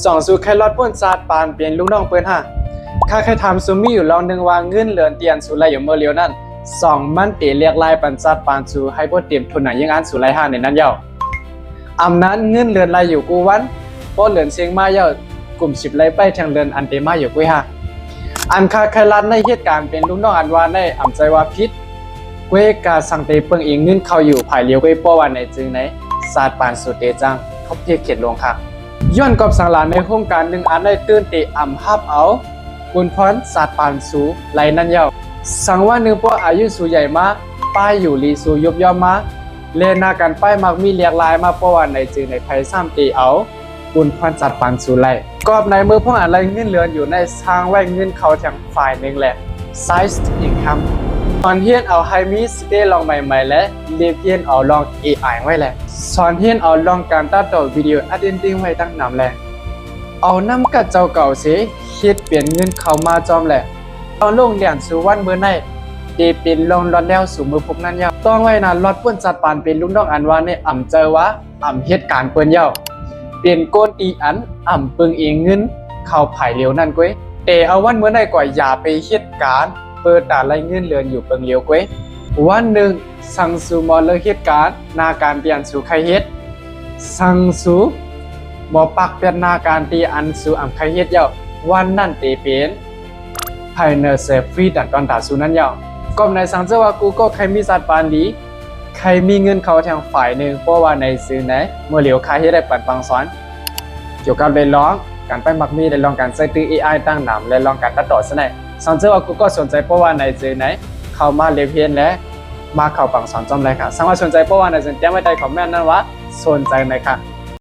ສອງ ສູໄຄລອດພົ້ນຈັດປານເປັນລູກນ້ອງເພິ່ນຫາ? ຂ້າໄຄຖາມສູມີຢູ່ລອງໜຶ່ງວ່າ ເງິນເດືອນທີ່ອັນສູໄລ່ຢູ່ເມື່ອລຽວນັ້ນ ສອງ ມັນເຕລຽກລາຍປັນຈັດປານສູໃຫ້ບໍ່ເຕັມທຸນໜັງຍິ່ງອັນສູໄລ່ຫາໃນນັ້ນເຍົາ? ອຳນັ້ນເງິນເດືອນໄລ່ຢູ່ກູ່ວັນ ພໍເດືອນເສັງມາເຍົາ ກຸມສິບໄລ່ໄປແທງເດືອນອັນເຕມາຢູ່ກຸ້ຍຫາ? ອັນຂ້າໄຄລັດໃນເຮັດການເປັນລູກນ້ອງອັນວ່າໃນ ອຳໃຈວ່າຜິດ ເກວກາສັງເຕເບິ່ງອີງເງິນເຂົ້າຢູ່ຝ່າຍລຽວເກວ ເພາະວ່າໃນຈຶ່ງໃນ ສາດປານສູເຕຈັ່ງ ທົບເພກເຂດລົງຄ່າ. ຍ້ອນກອບສັງຫຼານໃນໂຄງການໜຶ່ງອັນໃນຕື່ນເຕອຳຮັບເອົາ ບຸນພອນສາດປານສູໄລນັ້ນເຍົາ. ສັງວ່າໜຶ່ງພວກອາຍຸສູໃຫຍ່ມາ ປ້າຍຢູ່ລີສູຍຸບຍ່ອມມາ ແລະນາການປ້າຍມັກມີລຽກລາຍມາ ເພາະວ່າໃນຈື່ໃນໄພຊ້ຳເຕເອົາ ບຸນພອນຈັດປານສູໄລ. ກອບໃນເມື່ອພວກອັນໄລເງິນເດືອນຢູ່ໃນ ສ້າງໄວ້ເງິນເຂົ້າທາງຝ່າຍໜຶ່ງແລະ side income. ສອນຮຽນເອົາໃຫ້ມີສະກິລລອງໃໝ່ໆ ແລະ ເລບຮຽນເອົາລອງ ເອໄອ ໄວ້ແລະ ສອນຮຽນເອົາລອງການຕັດຕໍ່ວິດີໂອ ເອດິດຕິງ ໄວ້ຕັ້ງນຳແລະ ເອົານຳກັບເຈົ້າເກົ່າເສ ເຮັດເປັນເງິນເຂົ້າມາຈອມແລະ ຕອນລົງລຽນສູ່ວັນເມື່ອໃນ ເດເປັນລອງລອດແລ້ວສູ່ມື້ພວກນັ້ນເຍົາ. ຕ້ອງໄວ້ນານລອດພົ້ນຈັດປານເປັນລູກນ້ອງອັນວ່າໃນ ອຳເຈີວ່າ ອຳເຮັດການເປີນເຍົາ ເປັນກົ້ນຕີອັນ ອຳເບິ່ງເອງເງິນເຂົ້າຜາຍລຽວນັ້ນເກວຍ. ແຕ່ເອົາວັນເມື່ອໃນກວ່າ ຢ່າໄປເຮັດການ ເປີດຕາໄລ່ເງິນເດືອນຢູ່ເບິ່ງລຽວເກວຍ. ວັນໜຶ່ງ ສັງສູມາເລີກເຮັດການ ໜ້າການທີ່ອັນສູໄຄເຮັດ ສັງສູມາປັກແປດໜ້າການທີ່ອັນສູອຳໄຄເຮັດເຍົາ ວັນນັ້ນເຕເປັນ ໄພແນນເຊລຟຣີດອນຕານສູນັ້ນເຍົາ. ກອບໃນສັງເຈີວ່າກູກໍໄຄມີຈັດປານດີ ໄຄມີເງິນເຂົ້າທາງຝ່າຍໜຶ່ງ ເພາະວ່າໃນສື່ໃນເມື່ອລຽວຂ້າເຮັດໄດ້ປັນຟັງສອນ ກ່ຽວກັບໃນລອງການໄປມັກມີ ໃນລອງການໃຊ້ຕື້ເອໄອ ຕັ້ງນຳ ແລະ ລອງການຕັດຕໍ່ຊັ້ນໃດ. ສັງເຈີວ່າກູກໍສົນໃຈ ເພາະວ່າໃນຊື່ໃນເຂົ້າມາເລບຮຽນ ແລະ ມາເຂົ້າຟັງສອນຈ້ອມໄດ້ຄ່າ. ສັງວ່າສົນໃຈ ເພາະວ່າໃນເຊິ່ງແຈ້ງໄວ້ໃຕ້ຄອມເມັນນັ້ນວ່າສົນໃຈໃນຄ່າ.